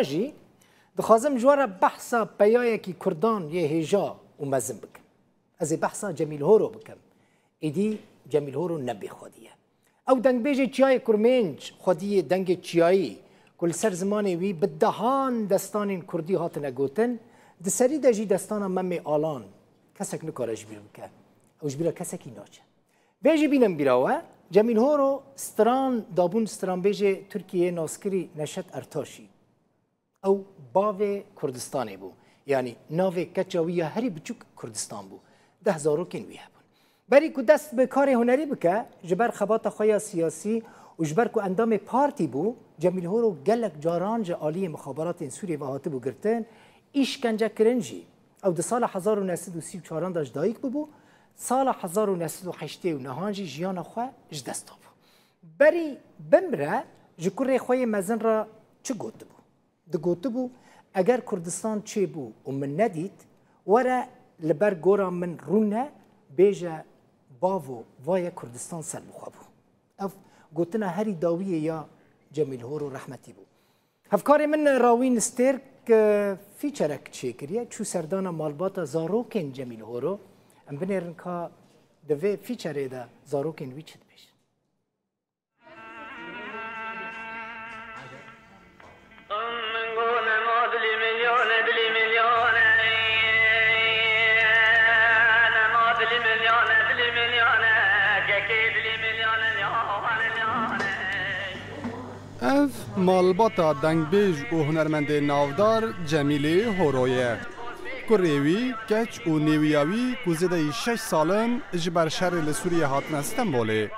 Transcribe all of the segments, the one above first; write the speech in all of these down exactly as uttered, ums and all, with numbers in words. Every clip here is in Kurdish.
Jî dixwazim ji we re behsa peyayekî Kurdan yê hêja û mezin bikim. Ez ê behsa Cemîl Horo bikim. Êdî Cemîl Horo ne bêxwedî ye. Ew dengbêjê çiyayê Kurmênc, xwediyê dengê çiyayî, ku li ser zimanê wî bi dehan destanên kurdî hatine gotin, di serî de jî destana Memê Alan kesek nikare ji bîr bike. Ew ji bîra kesekî naçe. Vê jî bînin bîra we, Cemîl Horo stran dabûn stranbêjê Tirkiyeyê naskirî Neşet Ertaşî. Ew bavê Kurdistanê bû. Yanî navê keça wî ya herî biçûk Kurdistan bû. Deh zarokên wî hebûn. Berî ku dest bi karê hunerî bike, ji ber xebata xwe ya siyasî û ji ber ku endamê partî bû, Cemîl Horo gelek caran ji aliyê mixaberatên Sûriyê ve hatibû girtin, îşkence kirin jî. Ew di sala hezar û neh sed û sî û çaran de ji dayik bûbû, sala hezar û neh sed û heştê û nehan jî jiyana xwe ji dest dabû. Berî bimre ji kurê xwe yê mezin re çi gotibû? Digotibû, eger Kurdistan çêbû û min nedît, were li ber gora min rûne, bêje, bavo, vaye Kurdistan ser bi xwe bû. Ev gotina herî dawiyê ya Cemîl Horo rehmetî bû. Hevkarê min Rawîn Stêrk, e, fîçerek çêkiriye, çû serdana malbata zarokên Cemîl Horo. Em binêrin ka di vê fîçerê de zarokên wî çi dibêjin. Ev malbata dengbêj û hunermendê navdar Cemîlê Horo ye. Kurê wî, keç û nêwiya wî ku zêdeyî şeş sal in ji ber şerê li Sûriyê hatine Stenbolê.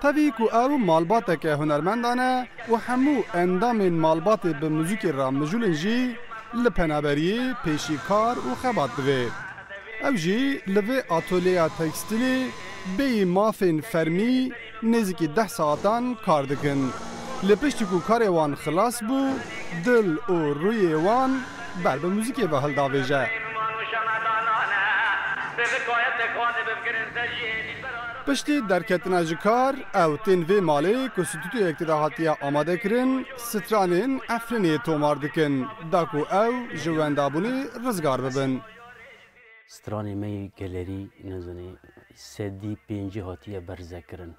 Tevî ku ew malbateke hunermendan e û hemû endamên malbatê bi muzîkê re mijûl in jî li penaberiyê pêşî kar û xebat divê. Ew jî li vê atolyeya tekstîlê bêyî mafên fermî nêzîkî deh saetan kar dikin. Lê piştî ku karê wan xilas bû, dil û rûyê wan ber bi muzîkê ve hildavêje. Piştî derketina ji kar, ew tên vê malê ku stûdyoyek tê de hatiye amadekirin, stranên Efrînê tomar dikin, da ku ew ji wendabûnê rizgar bibin. Stranê me yê gelerî, nezanî, sedî pêncî hatiye berzekirin.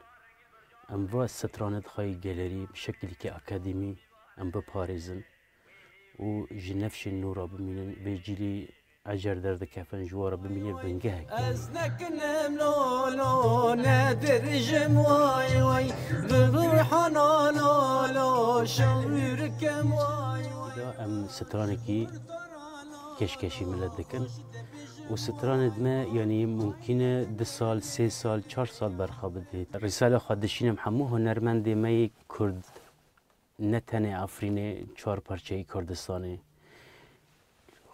Em va stranê dixwayî gelerî bi şekilekî akademî em biparêzin û ji nefşên nû re bimînin, vê cîlî ecer derdikevin, ji we re bimînin bingehek. Ez nekinim lolo, nedirjim way way, bi ruhana lolo, şewirkim way way. Da em stranekî keşkeşî milet dikin. Û stranê me, yanî mumkîn e du sal, sê sal, çar sal berxa bidê. Rîsale xwe dişînim hemû hunermendê me yê Kurd, ne tenê Efrînê, çar parçeyî Kurdistanê,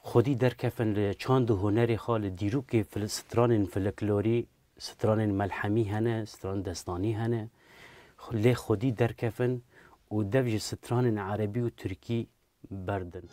xwedî derkefin li çand û hunerê xwe, li dîrokê fil-, stranên folklorî, stranên melhemî hene, stran destanî hene. Lê xwedî derkefin û dev ji stranên erebî û tirkî berdin.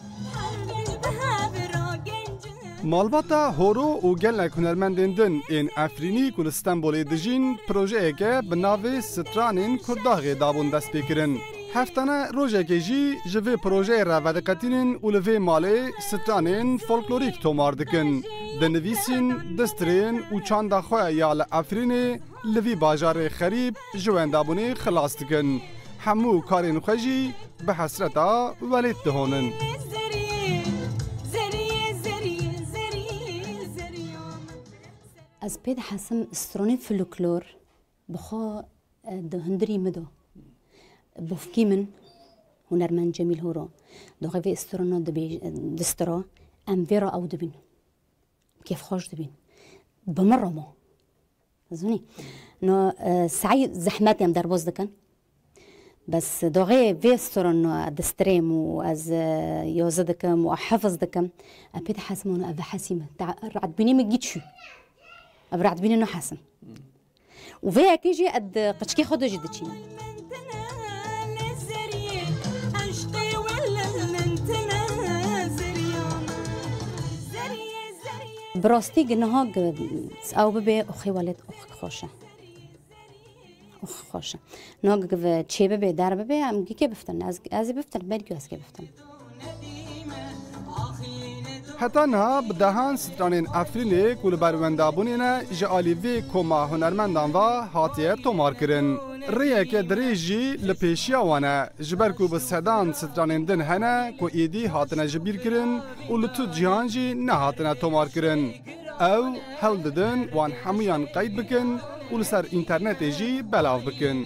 Malbata Horo û gelek hunermendên din ên Efrînî ku li Stenbolê dijîn, projeyeke bi navê Stranên Kurdaxê dabûn destpêkirin. Heftane rojekê jî ji vê projeyê re vediqetînin û li vê malê stranên folklorîk tomar dikin, dinivîsîn, distirên û çanda xwe ya li Efrînê li vî bajarê xerîb ji wendabûnê xilas dikin. Hemû karên xwe jî bi hesreta welêt dihonin. Ez pê dihesim stranê folklor bi xwe, e, di hundirî min de. Bofkî min, hunermend Cemîl Horo, doxê vê strana dibê-, distira, em vê re ew dibîn. Kêfxweş dibîn. Bi min re ma. Zûnî. No, e, sey zehmet em derbas dikin. Bes doxê vê stran no, e, distirêm û ez, e, yazî dikim û hifiz dikim. E, pê dihesim, no, ev hesî min. Ta radbînê min gît çû. Ev radbînê no hesim. Û vê yekê jî ed qiçkê xwe de jî diçînim. Bi rastî gi niha gi ew bibe oxê welêt ox xweş e. Ox xweş e. Niha gi çê bibe, der bibe, em gîkê biftin. Ez, ez ê biftin, belkî ez kê biftin. Heta niha bi dehan stranên Efrînê ku li ber wendabûnê ne, ji alî vê koma hunermendan ve hatiye tomarkirin. Rêyeke dirêj jî li pêşiya wan e, ji ber ku bi sedan stranên din hene ku êdî hatine jibîrkirin û li tu cîhan jî nehatine tomarkirin. Ew hewl didin wan hemûyan qeyd bikin û li ser înternetê jî belav bikin.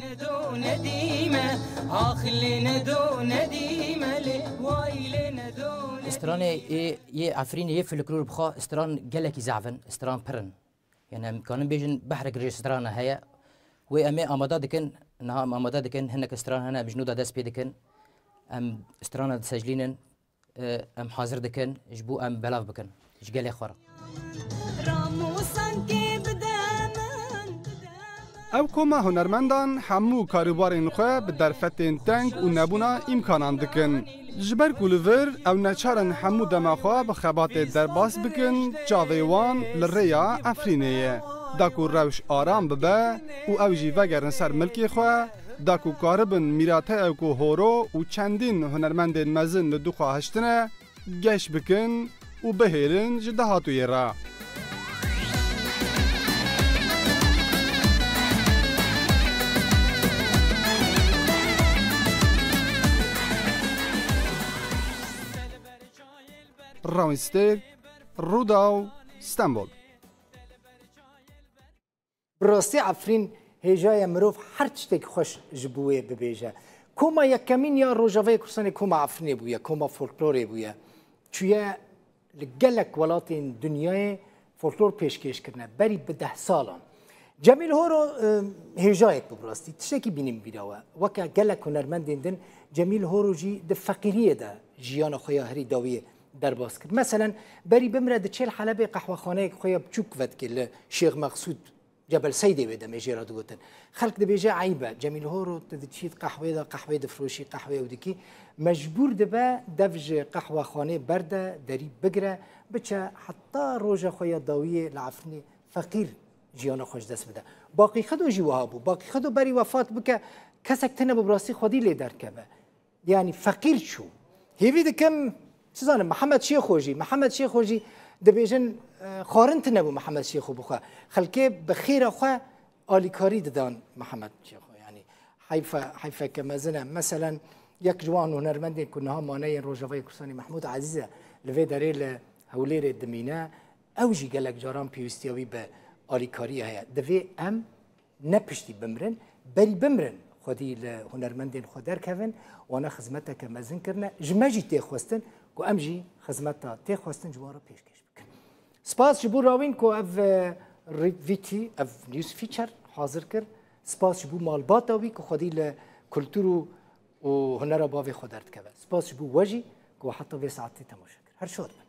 Stranê ê yê Efrînê yê folklor bi xwe stran gelekî zehf in, stran pir in. Yani em kanin bêjin behrek rê strana heye. Wê em ê amada dikin, niha em amada dikin, hinek stran hene em ji nû de dest pê dikin. Em strana diseclînin, e, em hazir dikin, ji bo em belav bikin, ji gelê xwe re. Ev koma hunermendan hemû karûbarên xwe bi derfetên teng û nebûna îmkanan dikin. Ji ber ku li vir ew neçar in hemû dema xwe bi xebatê derbas bikin, çavê wan li rêya Efrînê ye. Da ku rewş aram bibe û ew jî vegerin ser milkê xwe, da ku karibin mîrateya ku horo û çendîn hunermendên mezin li dû xwe hiştine, geş bikin û bihêlin ji dahatûyê re. Rawîn Stêr, Rûdaw, Stenbol. Bi rastî Efrîn hêja ye mirov her tiştekî xweş ji bo wê bibêje. Koma yekemîn ya Rojavayê Kurdistanê koma Efrînê bûye, koma folklorê bûye. Çûye li gelek welatên dinyayê folklor pêşkêş kirine, berî bi deh salan. Cemîl Horo, e, hêjayek bû bi rastî. Tiştekî bînî min bîra we. Weke gelek hunermendên din, Cemîl Horo jî di feqîriyê de jiyana xwe ya herî dawiyê derbas kir. Meselen, berî bimire diçê li Helebê qehwexaneyek xwe ya biçûk vedikê li Şêx Meqsûd Cebel Seydê wê demê jê re digotin. Xelk dibêje eyb e, Cemîl Horo tu diçî qehwê de qehwê difroşî, qehwê ew dikî. Mecbûr dibe dev ji qehwexanê berde, derî bigire, biçe heta roja xwe ya dawiyê li Efrînê feqîr jiyana xwe ji dest bide. Baqî Xedo jî wiha bû. Baqî Xedo berî wefat bike, kesek tune bû bi rastî xwedî lê derdikeve. Yani feqîr çû. Hêvî dikim, çi zanim, Mihemed Şêxo jî, Mihemed Şêxo jî dibêjin, e, xwarin tune bû Mihemed Şêxo bixwe. Xelkê bi xêra xwe alîkarî didan Mihemed Şêxo. Yani heyfe, heyfeke mezin e. Meselen, yek ji wan hunermendên ku niha mane yên Rojavayê Kurdistanê Mehmûd Ezîz e, li vê derê li Hewlêrê dimîne, ew jî gelek caran pêwîstiya wî bi alîkariyê heye. Divê em ne piştî bimrin, berî bimrin xwedî li hunermendên xwe derkevin, wana xizmeteke mezin kirine. Ji me jî tê xwestin ku em jî xizmeta tê xwestin ji wan re pêşkêş bikin. Spas ji bo Rawîn ku ev, e, rî-, vîtî, ev news feature hazir kir. Spas ji bo malbata wî ku xwedî li kultur û, û hunera bavê xwe derdikeve. Spas ji bo we jî ku heta vê saetê temaşe kir. Her şad bin.